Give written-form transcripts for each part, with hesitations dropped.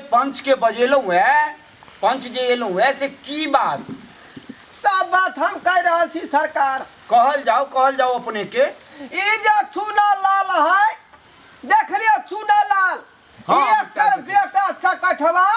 पंच के बजेलहुँ है, पंच जे एलहुँ है से की बात? सब बात हम कह रहल छी सरकार। कहल जाओ, कहल जाओ अपने के। ई जे चूना लाल है, देख लियो चूना लाल। हाँ, एकर बेटा चकठवा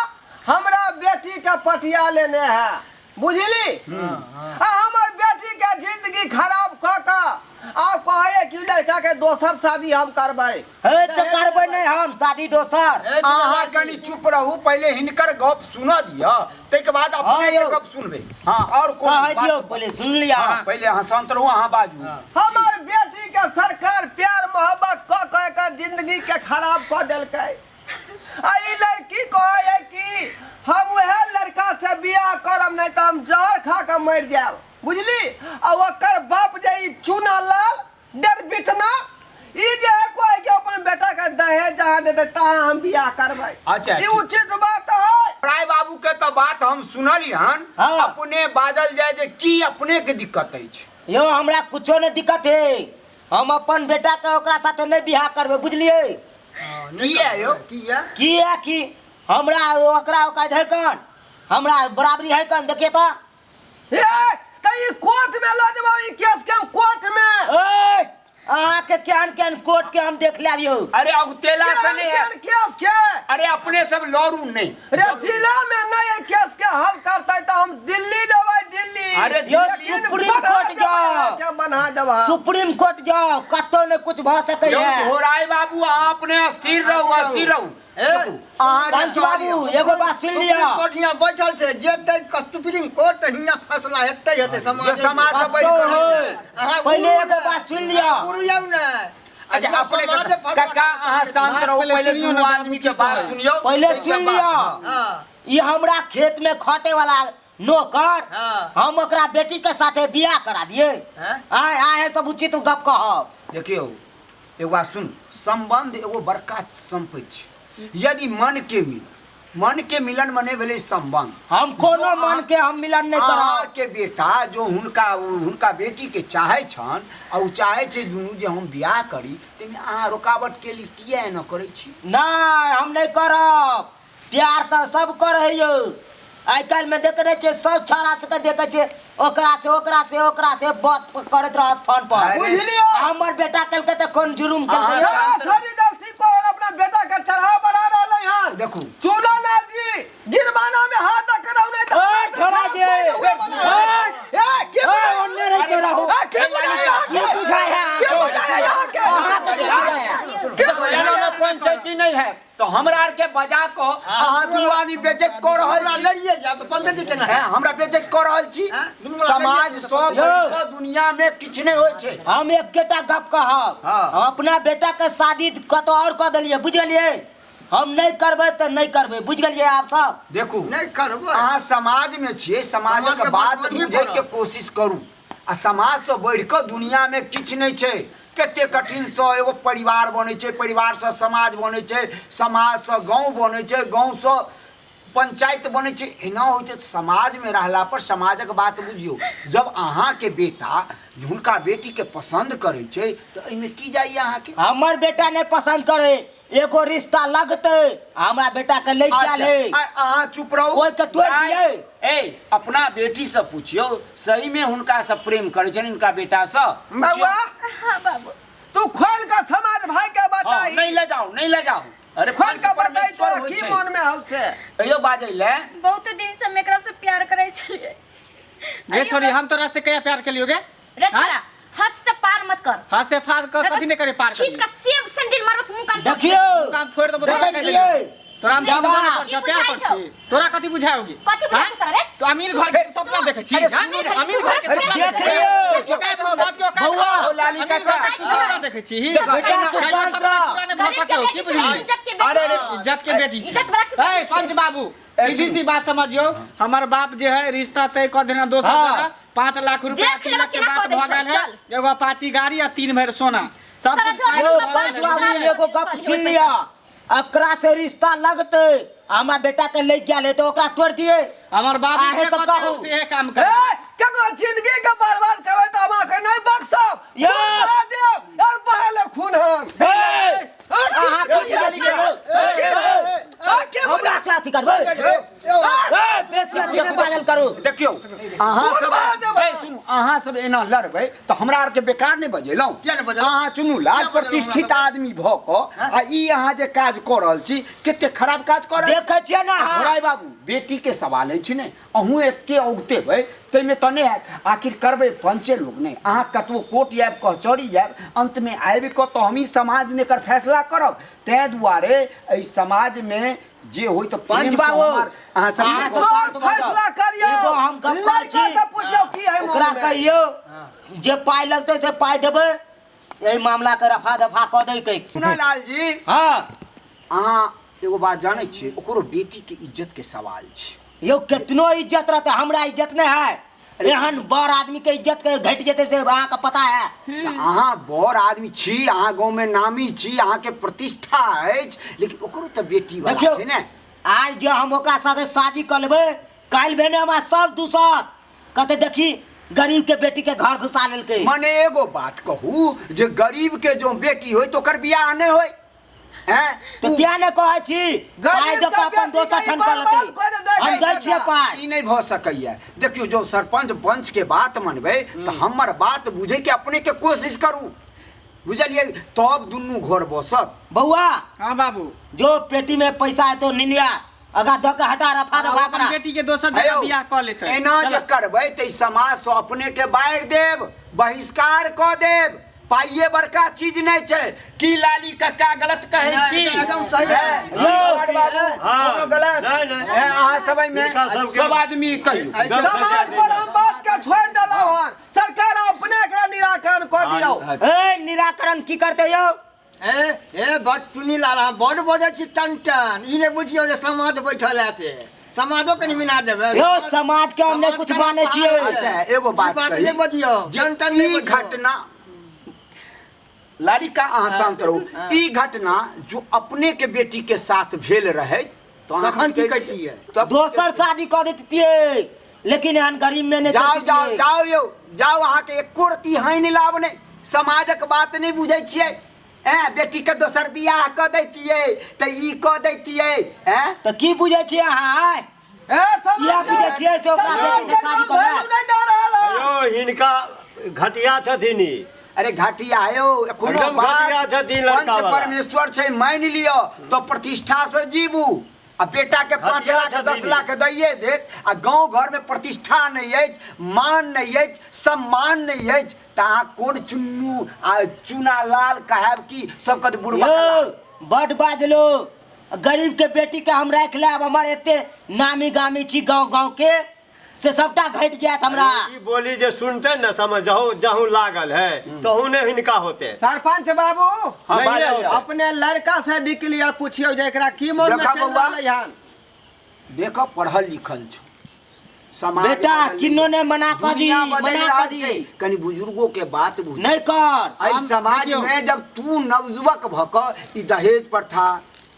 हमरा बेटी के पटिया लेने है, बुझली? आ हमर बेटी के जिंदगी खराब क के आब कहे कि लड़का के दोसर शादी हम करबै। हे तो करबै नहीं हम शादी दोसर। अहाँ कनि चुप रहू, पहिले हिनकर गप सुनऽ दिअ, ताहिके बाद अपने हाँ, के यौ। गप सुनबै। हाँ, और कोन कहै बात? दियौ पहिले सुन लिअ। हाँ, पहिले अहाँ शांत रहू, अहाँ बाजू। हमर बेटी के सरकार प्यार मोहब्बत क के एकर जिंदगी के खराब क देलकै। आ ई लड़की कहै है कि हम वएह लड़का से बियाह करब, नहीं तो हम जहर खा के मरि जायब, बुझली? आ ओकर बाप जे ई चूना लाल डर बिटना ई जे है कोई के अपन बेटा के दहेज जहाँ देते तहाँ हम बियाह करबै। अच्छा, ई ठीक। उचित बात है। राय बाबू के तो बात हम सुनली हन। हाँ। अपने बाजल जाय जे की अपने के दिक्कत अछि। यो हमरा कुछो नहीं दिक्कत है, हम अपन बेटा के ओकरा साथे नहीं बियाह करबै, बुझलिए? किया यो? किया? किया कि हमरा ओकरा ओकरा है कन, हमरा बराबरी है कन, देखिए तो। ए, त ई कोर्ट में लऽ जेबौ ई केस के हम कोर्ट में। ए, अहाँ के केहन केहन कोर्ट के हम देख लेब यौ। अरे अगुतेला से नहीं है। केहन केस के? अरे अपने सब लड़ू नहीं। रे जिला में नहीं ई केस के हल करतै त हम दिल्ली जेबै, दिल्ली। अरे यौ, लेकिन सुप्रीम बन्हा कोर्ट देबै जाओ। अहाँके, बन्हा देबै। सुप्रीम कोर्ट जाओ, कतौ नहीं कुछ भऽ सकै यौ है। घोराई बाबू, अहाँ अपने स्थिर रहू, स्थिर रहू। ए, अहाँ जे पंच बाबू, एगो बात सुन लिअ। सुप्रीम कोर्ट हियाँ बैठल छै, जेतै सुप्रीम कोर्ट तऽ हियाँ फैसला हेतै, हेतै समाज। जे समाज से बढ़ि कतौ कऽ होय। अहाँ पहिले गुरु एगो ने। बात सुन लिअ। गुरु यौ ने। अच्छा, अपने के समाजे फैसला काका, अहाँ शांत रहू, पहिले पहिले सुनियौ दुनू ने बाबू आदमी की के बात कहै। सुनियौ। पहिले ताहिके सुन बाद- लिअ। हाँ। ई हमरा खेत में खटे वाला नौकर, हाँ। हम ओकरा बेटी के साथे बियाह करा दिए। हैं? आय आय सब उचित गप कहब। देखियौ, एगो बात सुन, संबंध एगो बड़का संपत्ति छै। यदि मन के मिलन, मन के मिलन मने भेलै संबंध। हम कोनो जो मन के हम मिलन नहीं करब। अहाँ के बेटा जो हुनका बेटी के चाहे छन आ उ चाहे छै दुनू जे हम बियाह करी, तैमे अहाँ रुकावट के लिए किया एना करै छी? नहीं, हम नहीं करब। प्यार तो सब करे यौ। आइ काल्हि में देखे नहीं छियै, सब छौड़ा सबके देखे छियै, ओकरा से, ओकरा से, ओकरा से बात करैत रहत फोन पर। अरे। बुझलियौ? हमर बेटा केलकै तऽ कोन जुर्म केलकै? अहाँ सरासरी गलती करल अपना बेटा के चढ़ा बढ़ा रहलै हन। देखू। चूना लाल जी गिरबाना में हाथ दऽ के रहू, नहीं तऽ ओए, छोड़ा जे। ओए, ए, के ओए, बुझाय? ओन्ने रहि के रहू। ए, के बुझाय अहाँके? की बुझाय है के बुझाय अहाँके? अहाँके की बुझाय है? के बुझाय? एना में पंचायती नहीं है तो हमरा आर के बजा क अहाँ दुनू आदमी बेइज्जत क रहल हमरा छी। लड़िए जायब, पंडित जी केना हैं, हमरा बेइज्जत क रहल छी। हैं, दुनू गोरा समाज लड़िए सँ जायब। बढ़ि क दुनिया में किछु नहि होइ छै। हम एकेटा गप कहब, हाँ। हम अपना बेटा के शादी कतौ और कऽ देलियै, बुझि गेलियै? हम नहीं करबै तऽ नहीं करबै, बुझि गेलियै आप सब? देखू, नहि करबै। अहाँ समाज में छियै, समाजक समाजके बात बात मानही बुझै के पड़त। कोशिश करू। आ समाज सँ बढ़ि कऽ दुनिया में किछु नहि छै। कते कठिन सँ एगो परिवार बनै छै, परिवार सँ समाज बनै छै, समाज सँ गाँव बनै छै, गाँव सँ पंचायत बनै छै। एना होइ छै समाज में रहला पर समाजक बात बुझियौ। जब अहाँके बेटा हुनका बेटी के पसंद करै छै तऽ एहिमे की जाइए अहाँके? हमर बेटा नहि पसंद करे, एगो रिश्ता लगतै हमरा बेटा के ले अच्छा, गेल है। अहाँ चुप रहू। ओहि के तोड़ि आइ, दियै। ए, अपना बेटी से पूछियौ, सही में हुनका से प्रेम करै छनि हिनका बेटा से? बउआ, हाँ बाबू। तू खोल के समाज भाई के हाँ, बताई। नहीं ले जाओ, नहीं ले जाओ। अरे खोल के बताई तोरा होइ की छै। मन में हौ से। कहियो बाजै ले। बहुत दिन से हम एकरा से प्यार करै छलियै। गे छोरी, हम तोरा से कहिया प्यार केलियो गे? रे छोरा, हद से पार मत कर। हद से पार कर, कथी नहीं करे पार खींच कर। के सेब सैंडल मारबो के मुंह कान सब। देखियो। कान फोड़ देबो तोरा देखै कहि छियै। देलियौ। तोरा हम जवाब। जवाब पर ई छी, प्यार बुझाइ पर छौ। छी। तोरा कथी बुझाओगी? कथी बुझाइ छौ तोरा रे? तो अमीर घर के सपना देखै छी, अरे हाँ? अमीर घर के अमीर घर के तू सपना देखियौ। देखै छी। औकात हो, बाप के औकात हो। बौआ। ओ लाली अमीर घर काका। के तू सपना देखै छी। बेटा, तू काहे शांत सपना रह। पूरा नहि भऽ गरीब के सकलौ, की बेटी छै, बुझलिही? इज्जत के बेटी अरे, छै। अरे, इज्जत के बेटी छै। इज्जत वाला के बेटी ए, छै। पंच बाबू, सीधी सी बात समझियौ, हमर बाप जे है रिश्ता तय कऽ देना दोसर हाँ। जगह, 5 लाख रुपया देख लेबा तिलक के केना बात कऽ दै भऽ छौ, गेल है, चल। एगो अपाची गाड़ी आ 3 भरि सोना। सब सारा कुछ जोड़ा फाइनल यौ, भऽ पंच गेल बाबू, है। एगो गप सुनि लिअ, एकरा से रिश्ता लगतै, हमरा बेटा के लग गेल है तऽ ओकरा तोड़ि दियै। हमर बाप आहे जे सब कहतै कहू। सेहे काम कर। ए, केकरो जिंदगी के बर्बाद करबै तऽ हम अहाँके नहि बख्शब। यौ। खून बहा देब और बहा लेब खून हम। ए, अहाँ की बुझलियै? ए, के हमरा बुझा साथ अथी करबै। ए, बेसी अथी नहि बाजल करू। देखियौ अहाँ सब, ए सुनू, अहाँ सब एना लड़बै तऽ हमरा आरके बेकार नहि बजेलहुँ? किया नहि बजेलहुँ? अहाँ चुनू लाल किया बजेलहुँ प्रतिष्ठित हमरा? आदमी भऽ कऽ आ ई अहाँ जे काज कऽ रहल छी, कते खराब काज कऽ रहल छी। देखै छियै ने अहाँ। घोड़ाइ बाबू, बेटी के सवाल अछि ने, अहूँ एते औगतेबै ताहिमे तऽ नहि हैत। आखिर करबै पंचे लोक नहि, अहाँ कतबो कोर्ट जायब, कचहरी जायब, अन्तमे आबि कऽ तऽ हमही समाज ने एकर फैसला करब। ताहि दुआरे एहि समाजमे जे होइ तऽ पंच प्रेमसँ बाबू, हमर अहाँ सब अहाँ नहि सब सब फैसला करियौ। एगो हम गप कहै लड़का छी। से पुछियौ की है ओकरा मोनमे। कहियौ जे पाइ लगतै से पाइ देबै, एहि मामला के रफा दफा कऽ दै। सुना जी। हाँ। अहाँ एगो बात जानै छियै, ओकरो बेटीके इज्जतके सवाल छै। यौ, केतनो इज्जत रहतै, हमरा इज्जत नहि है। एहन बड़ आदमी के इज्जत के घटि जेतै से अहाँके पता है? तऽ अहाँ बड़ आदमी छी, अहाँ गाँवमे नामी छी, अहाँके प्रतिष्ठा अछि, लेकिन ओकरो तऽ बेटी वाला देखियौ छै ने। आइ जे हम ओकरा साथे शादी कऽ लेबै, काल्हि भेने हमरा सब दूसत, कहते देखी गरीब के बेटी के घर घुसा लेलकै। मने एगो बात कहू, जे गरीब के जो बेटी होय तऽ ओकर बियाह नहि होय? हैं? तऽ किया ने कहै छी पाइ गरीब दऽ कऽ के अपन बेटी दोसर के ठाम कऽ बर्बाद लेतै। कऽ देतै। हम दै छियै पाइ। ई नहि भऽ सकैया। देखियौ, जो सरपंच पंच के बात मनबै तऽ हमर बात बुझै के अपने के कोशिश करू, बुझलियै? तब दुनू घर बसत। बौआ। हाँ बाबू। जो पेटी में पैसा है तो निनिया अगा दऽ के हटा रफा दफा अपन करा। बेटी के दोसर जगह हेयौ, बियाह कऽ लेतै। एना जे चलऽ। करबै तऽ ई समाजसँ अपने के बाहर देब, बहिष्कार कऽ देब। पाइए बड़का चीज नहि छै। की लाली कक्का, गलत कहै छी? एकदम सही है। हैं? बाबू, कोनो गलत? नहि, नहि। हैं, अहाँ सब एहिमे हिनका सबके- सब आदमी कहियौ। समाज पर हम बात के छोड़ देलहुँ हन, सरकार अपने एकरा निराकरण कऽ दियौ। ए, निराकरण की करतै यौ? ए ए, बड चुनी लाल, अहाँ बड बजै छी टन टन। ई नहि बुझियौ जे समाज बैठल है, से समाजो कनि मिना देबै। यौ, समाज के हम नहि कुछ मानै छियै। अच्छा, एगो बात ई बात कही। नहि बजियौ, जे टन टन नहि ई बजियौ। घटना, लालिका अहाँ शांत रहू, ई घटना जो अपने के बेटी के साथ भेल रहे तो अहाँ तखन की कहितियै? तब दोसर शादी कऽ दैतियै, लेकिन एहन गरीब में नहि जाओ जाओ। करतियै। जाओ यौ जाओ, अहाँके एको रत्ती हानि लाभ नहि। समाजक बात नहि बुझै छियै। ऐं, बेटी के दोसर बियाह कऽ दैतियै तऽ ई कऽ दैतियै। ऐं, तऽ की बुझै छियै अहाँ आँय? ए समाज किया बुझै छियै से ओकरा समाज बेटी से शादी के कऽ वैल्यू लेब? नहि दऽ रहल हन। यौ, हिनका घटिया छथिन ई। अरे घटिया यौ, एखनो एकदम बात घटिया छथिन लड़का पंच वाला। परमेश्वर छै, मानि लिअ तऽ प्रतिष्ठा से जीबू आ बेटा के 5 घटिया लाख छथिन 10 ई। लाख दैये देत आ गाँव घर में प्रतिष्ठा नहि अछि, मान नहि अछि, सम्मान नहि अछि, तऽ अहाँ कोन चुन्नू आ चूना लाल कहब कि सब कहत बुढ़बा? यौ, बड बाजलो। गरीब के बेटी के हम राखि लेब, हमर एते नामी गामी छी गाँव गाँव के, से सबटा घटि जायत हमरा। ई बोली जे सुनते न समझ जहूँ जहूँ लागल है तहूँ ने हिनका होते। सरपंच बाबू। हाँ, नहीं बाजल होते। जाओ। अपने लड़का से निकलिए और पूछियो जे एकरा की मन में देखा चलि बौआ। रहलै हन। देख, पढ़ल लिखल छौ, समाज बेटा, बदलि किन्नो ने मना कऽ दी, दुनिया बदलि मना रहल कऽ दी। छै, कनि बुजुर्गो के बात बुझ। नहि कर। एहि समाज देखियौ। में जब तू नवयुवक भऽ कऽ ई दहेज प्रथा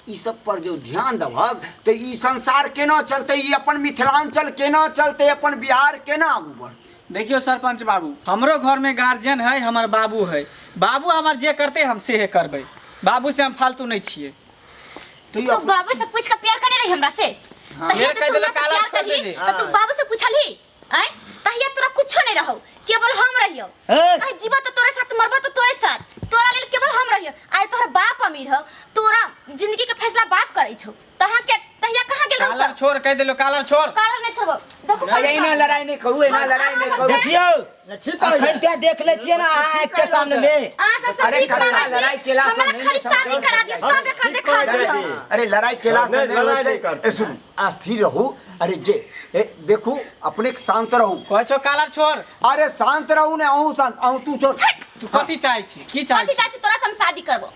ई सब पर जो ध्यान देबहक तऽ ई संसार केना चलतै, ई अपन मिथिलांचल केना चलतै, अपन बिहार केना आगू बढ़तै? देखियौ सरपंच बाबू, हमरो घर में गार्जियन है, हमर बाबू है। बाबू हमर जे करते हम सेहे करबै। बाबू से हम फालतू नहीं छियै। तो ई तू बाबू से पूछ के प्यार करने रही हमरा से? तहिया फेर तो कहि तू देलक हमरा से काला प्यार छोड़ करही देली। तो तू बाबू से पूछलही? आय, तहिया तोरा कुछो नहीं रहो, केवल हम रहियो। ए! कहीं जीवा तो तोरे साथ, मरबो तो तोरे साथ, तोरा लेल केवल हम रहियो। आइ तोहर बाप अमीर हो, तोरा जिंदगी के फैसला बाप करै छौ। तहाँ के तहिया कहाँ गेल कालर रहो? छोड़, कहि देलो कालर छोड़। कालर नहीं छोड़बो, देखो। एना लड़ाई नहि करू, एना लड़ाई नहि करू। देखियौ, अखन ते देख ले छियै ने अहाँ आँखि के सामने में। अहाँ सब से अरे भीख कक्का, मांगै छी। लड़ाई केला से हमरा नहि खाली ने शादी समझ। करा दियौ तब एकरा देखा दियौ। अरे लड़ाई केला से नहि, नहि होइ लड़ाई छै। नहि करतै। ए सुनू, स्थिर रहू। अरे जे ए देखू, अपने शांत रहू। कहै छौ कालर छोड़। अरे शांत रहू ने, अहूँ शांत, अहूँ तू छोड़। तू कथी चाहै छी, की चाहै कथी छी? चाहै छी? तोरा से हम शादी करबो,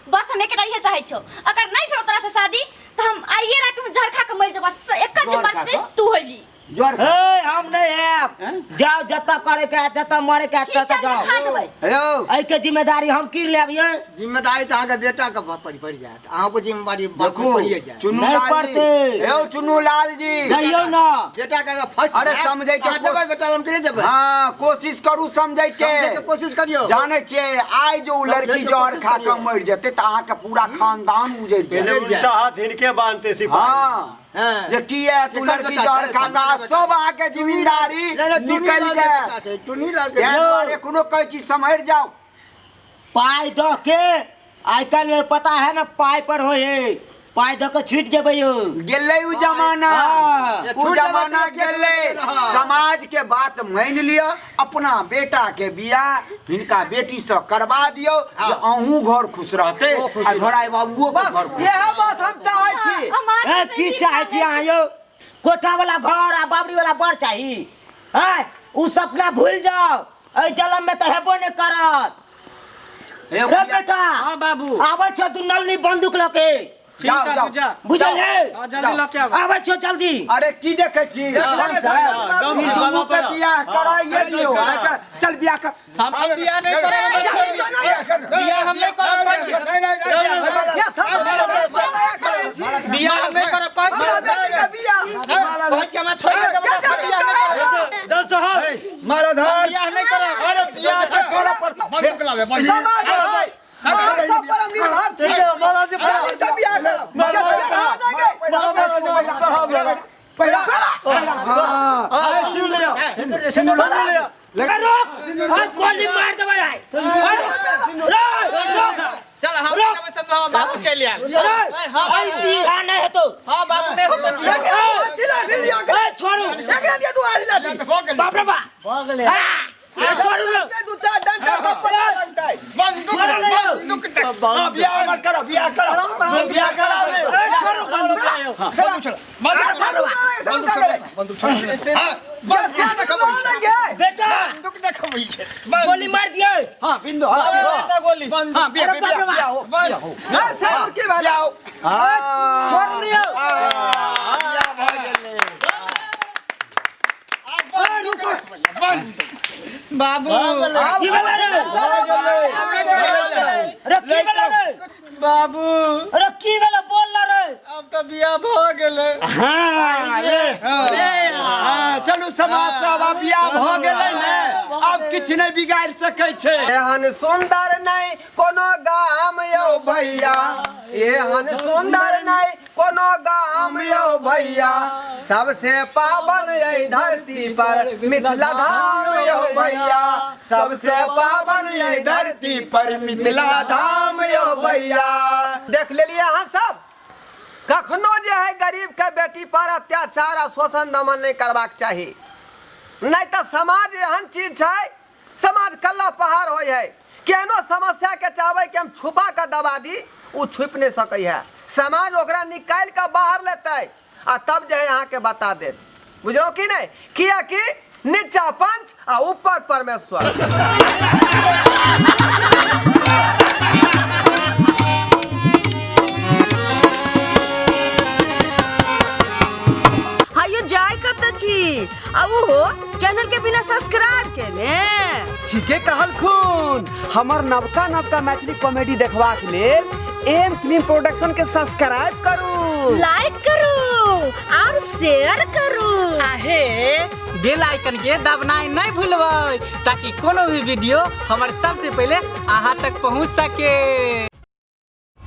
बस हम एकटा इहे चाहै छौ। अगर नहीं भेलो तोरा से शादी तऽ हम आइए रात में जहर खा के मरि जेबो। एकर जहर जिम्मेदार खा से कऽ? तू होबी। जोर हे, हम नहीं आयब। जाओ, जतऽ करे के है, जतऽ मरे के है, ठीक छै, ततऽ हम जाओ। खा देबै। हेयौ। एहि के जिम्मेदारी हम की लेब ये? जिम्मेदारी तऽ अहाँके बेटाके पड़ि पड़ि जायत, अहाँके जिम्मेदारी बाप देखू पड़िए जायत। चुन्नू नहि लाल जी, पड़तै। हेयौ चुन्नू लाल जी। कहियौ ना। बेटाके अगर फर्स्ट अरे समझै के अहाँ देबै बेटा लम कि नहि देबै? हाँ, कोशिश करू समझै के। समझै के कोशिश करियौ। जानै छियै, आइ जो ओ समझै लड़की के जहर कोशिश खा कऽ करियौ। मरि जेतै तऽ अहाँके पूरा खानदान उजड़ि पहिले जायत। उल्टा हाथ हिनके बांधते सिपाही। हाँ। हाँ। जे किया तू केकर लड़की बेटा जहर छै? खाका केकर बेटा सब अहाँके जिम्मेदारी नहीं, नहीं, टुनी निकलि लाल के जायत। बेटा छै, टुनी लाल के ताहि दुआरे कोनो कहै छी सम्हरि जाउ। पाइ दऽ के आइ काल्हि में पता है ना पाइ पर होइ है, पाइ दऽ के छूटि जेबै यौ। गेलै उ जमाना। हाँ। उ जमाना गेलै। समाज के बात मानि लिअ, अपना बेटा के बियाह हिनका बेटी से करवा दियौ जे अहूँ घर खुश रहतै आ घोड़ाई बाबुओ के बस घर खुश। इएह बात हम चाहै छी। ए, की चाहै छी अहाँ यौ? कोठा वाला घर आ बाबरी वाला बड़ चाही? हैं, उ सपना भूल जाओ, एहि जलम में तऽ हेबो नहि करत। हे रे बेटा। हाँ बाबू। आबै छौ तू नल्ली बंदूक लऽ के। ठीक जाओ, है जाओ। तू जा। बुझल है? हाँ, जल्दी लऽ के आब। आबै छौ जल्दी। अरे की देखै छी? गम ई दुनू के बियाह कराइए दियौ। चल बियाह कर। हम बियाह नहीं करब, बियाह हम नहीं करब, कहै छी। ये समाज पर दया करै छी। बियाह हम नहीं करब, कहै छी। हमरा बेटी के बियाह। कहै छी हमरा छोड़ि दे, हमरा बियाह नहीं करब। दल साहब मारा धर। बियाह नहीं करब। अरे बियाह तऽ करऽ पड़तै। बंदूक लाबे बंदूक। समाज है, अहाँ सब पर हम निर्भर छी। महाराज जी जल्दी से बियाह करब। रोक, और गोली मार देबै आइ। रोक, रोक। चल हम जेबै से तो हमर बाबू चलि आयल। हाँ, बियाह नहीं हेतौ। हाँ बाबू नहीं होतौ बियाह। ए, छोड़ू। एकरा दिअ दू आधी लाठी। बाप रे बाप। आ, छोड़ू। दू चार डंडा पर पता लगतै। बंदूक छोड़ो नहीं यौ। बंदूक देख। हाँ, बियाह हमर करऽ, बियाह करऽ, बियाह करऽ। ए, छोड़ू बंदूक लायो। बंदूक छोड़, बंदूक छोड़, बंदूक छोड़। हाँ, बंदूक देखबै छै। बेटा बंदूक देखबै छै। गोली मार दिए। हाँ बिंदु, हाँ मारता गोली। बंदूक। हाँ बियाह अरे बाप रे बियाह बाप। हो, बियाह हो। हाँ, सर, की भेलै? बियाह हो। हाँ। छोड़ लियौ। बियाह भऽ गेलै। बंदूक। बाबू की भेलै रे? अरे की भेलै रे? बाबू अरे की भेलै बोल ना रे। अब तो बियाह भऽ गेलै। हाँ, रे। हाँ, चलू समाज सब, आब बियाह भऽ गेलै ने, आब किछु नहि बिगाड़ि सकै छै। एहन सुंदर नहीं कोनो गाम यौ भैया, एहन सुंदर नहीं कोनो गाम यौ भैया, सबसे पावन यही धरती पर मिथिला धाम यौ भैया, सबसे पावन यही धरती पर मिथिला धाम यौ भैया। देख लेलिए अहाँ सब, कखनो जे है गरीब के बेटी पर अत्याचार आ शोषण दमन नहीं करबाक चाही, नहीं तऽ समाज एहन चीज छै, समाज कल्ला पहाड़ होइ है, केहनो समस्या के चाहबै कि हम छुपा कऽ दबा दी, ओ छुपि नहीं सकै है, समाज ओकरा निकालि कऽ बाहर लेतै आ तब जे है अहाँके बता देत, बुझलहुँ कि नहि? कियाकि नीचा पंच आ ऊपर परमेश्वर। हायो जाय कत छी आ उहो चैनल के बिना सब्सक्राइब केने? ठीके कहलखुन, हमर नवका नवका मैथिली कॉमेडी देखबाक लेल एम फिल्म प्रोडक्शन के सब्सक्राइब करू, लाइक करू और शेयर करू। आहे बेल आइकन के दबनाइ नहीं भूलबै ताकि कोनो भी वीडियो हमर सबसे पहले अहाँ तक पहुँच सके।